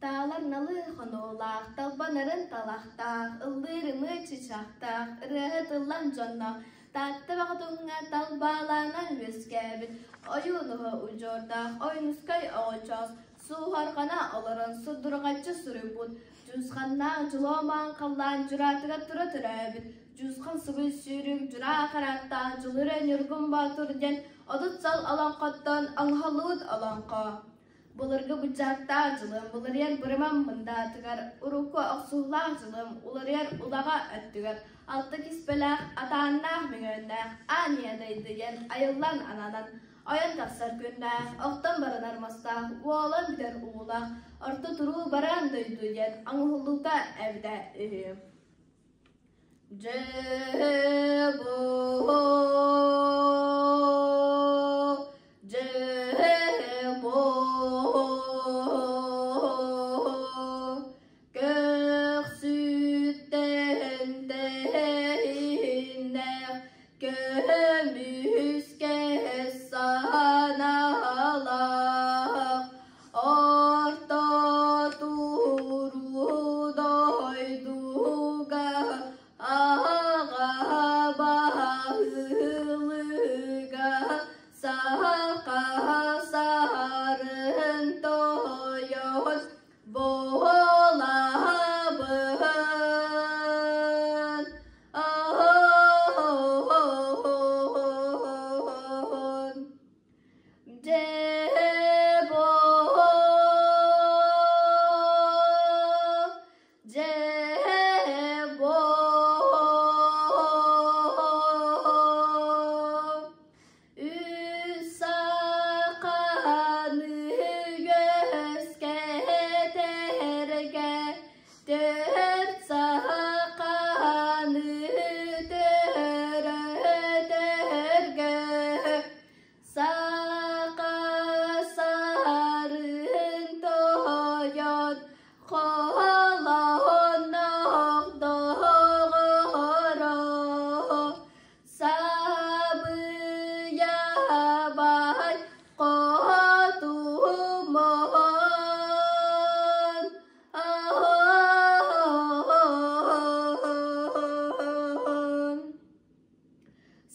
Таалар налыы хонуулаах, талбанарын талахтаах, ыллыыр ымыы чычахтаах, ырыаһыт ыллам дьонноох, Таатта баҕатыҥҥа талбаалаанан үөскээбит, ойуунуһу удьуордаах Ойуунускай оҕочоос сууһарҕана олорон сурдурҕаччы суруйбут, дьуусханнаах дьулуомаан халлаан дьураатыгар тура төрөөбүт, дьуусхан субуй сүүрүк дьураа харааттаах Дьулура Ньургун Боотур диэн 30 сыл олоҥхоттон оҥоһуллубут олоҥхо. Былыргы быдьааттаах дьылым уларыйар бырымам мындаатыгар, урукку охсуһуулаах дьылым уларыйар улаҕа өттүгэр, алта киспэлээх, атааннаах мөҥүөннээх аан ийэ дойду диэн айыллан ананан, ойон тахсар күннээх, охтон баранар мастаах, уолан бүтэр уулаах, орто туруу бараан дойду диэн оҥоһуллуута эбитэ үһү. Дьэ бу, дьэ бу, көхсүттэн тэһииннээх көмүскэ санаалаах Орто туруу дойдуга аҕа баһылыга саха саарын тойон буолабын. Дьэ-бо, дьэ-бо, үс саханы үөскэтэргэ төрт саханы төрөтөргө Саха сарын тойон холоннох доҕоро Сабыйабай хотумон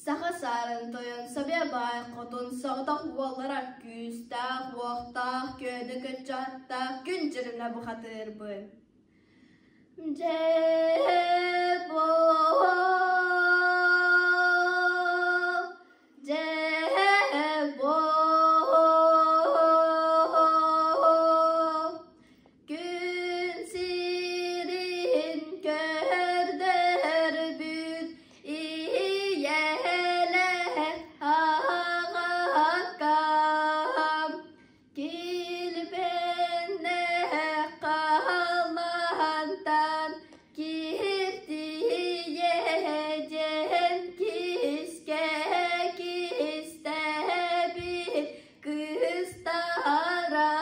Саха саарын тойон Сабыйа баай хотун соҕотох уоллара күүстээх-уохтаах күөнү кыччаттаах күн дьырына бухатыырбын. Дьэ дьэ Күн сирин көрдөрбүт ийэлээх аҕаккам килбэннээх халлаантан киртийэ диэн кискэ кистэбит кыыстара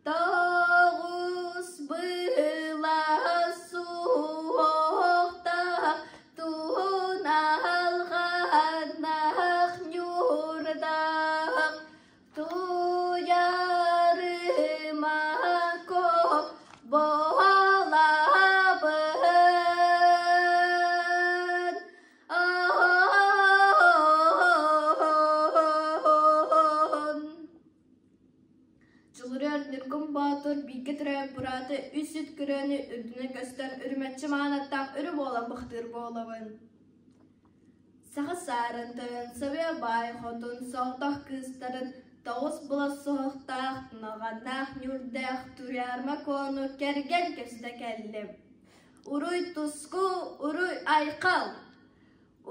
Тоҕус былас суохта туналҕанах ньуурдаах туйарыма буолабын. Дьулуруйар Ньургун Боотур бииргэ төрөөбүт быраата үс үт күрүөнү үрдүнэн көстөр үрүмэччи маанаттаах өрө буолан бахтыыр буолабын. Саха саарын тойон Сабыйа баай хотун соҕотох кыыстарын тоҕус былас суһуохтаах, наҕаннаах ньуурдаах Туриарма Куону кэргэн кэпсэтэ кэллим. Уруй туску, уруй айхал!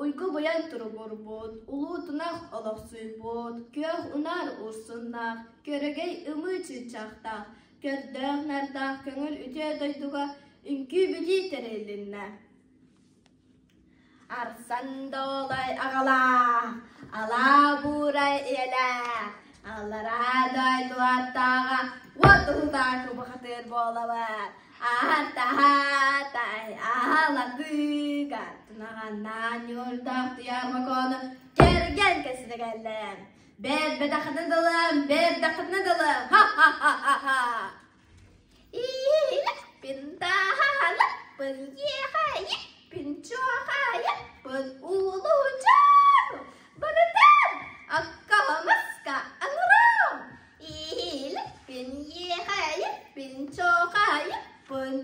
Уйгу-быйаҥ туругурбут, улуу тунах олохсуйбут, күөх унаар урсуннаах, көрөгөй ымыы чыычаахтаах, көрдөөх-нардаах көҥүл үтүө дойдуга үҥкүү-битии тэрилиннэ. Арсан доолой аҕалаах, алаа буурай ийэлээх, аллараа дойду аттааҕа уот уһутаакы бухатыыр буолабыт. Аһатаһатай аһалатыыга тунаҕаннаан ньуурдаах туйаармакоону кэргэн кэситэ кэллэм. Бэрбэтэххитинэ дылым, бэрдэххитинэ дылым, ха-ха-ха-ха-ха. Иилэппин таһалаппын иэхэйэппин чуохайаппын улуучану барытын акка маска аҥырам Иилэппин иэхэйэппин чуохайаппын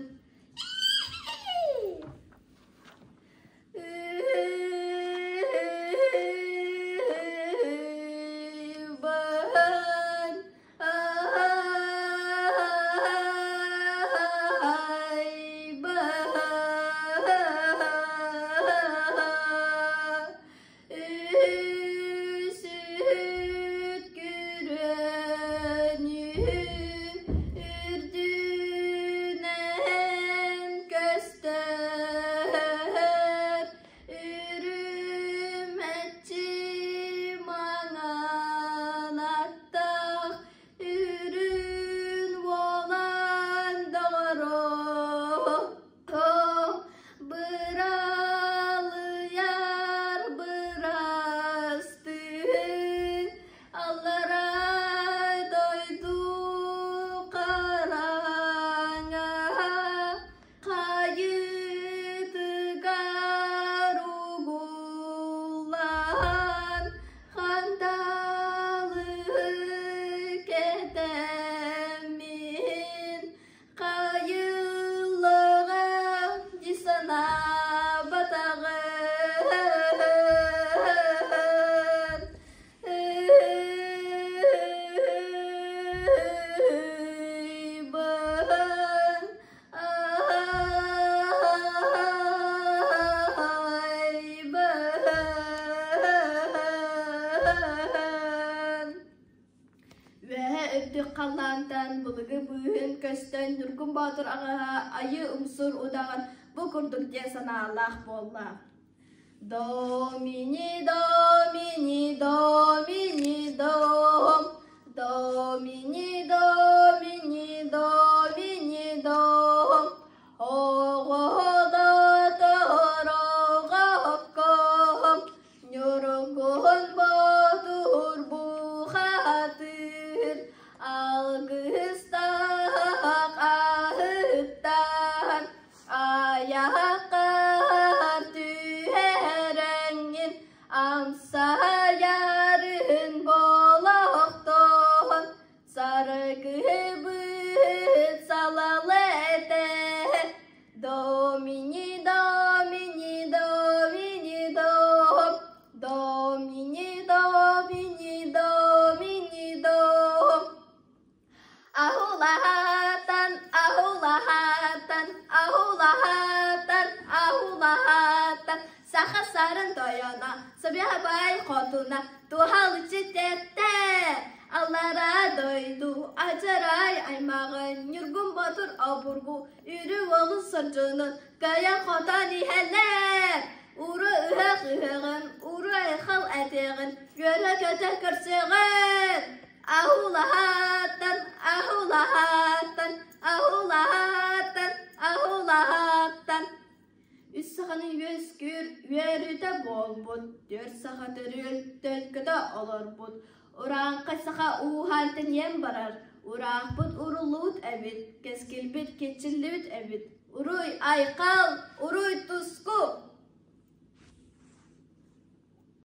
Үсүт күрүөнү үрдүнэн көстөр, үрүмэччи маҥан аттаах үрүн уолан доҕоро Быралыйар бырастыы, аллара дойду хараҥа хайытыгар угуллан ханталы кэтэммин Хайыллаҕа дии санаабатаҕым Ыйбын айбын Үөһэ үрдүк халлаантан былыгы быыһын көстөн Ньургун Боотур аҕаһа айыы умсур удаҕан бу курдук диэн санаалаах буолла: Домини, домини, домини, дом, домини, домини, домини, дом, оҕо Ньургуһун Боотур бухатыыр, алгыстаах аһыттан, айаххар түһэрэҥҥин, амсайарын болохтоон, саргыбыт салалетэ Домини, домини, домини, дом, домини, домини, домини, дом. Ахулаһаатан, ахулаһаатан, ахулаһаатан, ахулаһаатан, саха сарын тойоно, Сабиабай хотуна, туһалыччы тэттэ. Аллараа дойду адьарай аймаҕын Ньургун Ботур обургу Үрүҥ олус сордьонун кыайан-хотон иһэллэр. Уру ыһыах ыһыаҕын, уру айхал этиэҕин, үөрэ-көтө көрсүөҕүн. Аһуулаһааттан, аһуулаһааттан, аһуулаһааттан, аһуулаһааттан. Үс саханы үөскүүр үөрүүтэ буолбут, түөрт саха төрүөл төлкөтө олорбут, Урааҥхай саха ууһаан тэнийэн барар, ураахпыт уруллубут эбит, кэскилбит киччиллибит эбит. Уруй айхал, уруй туску!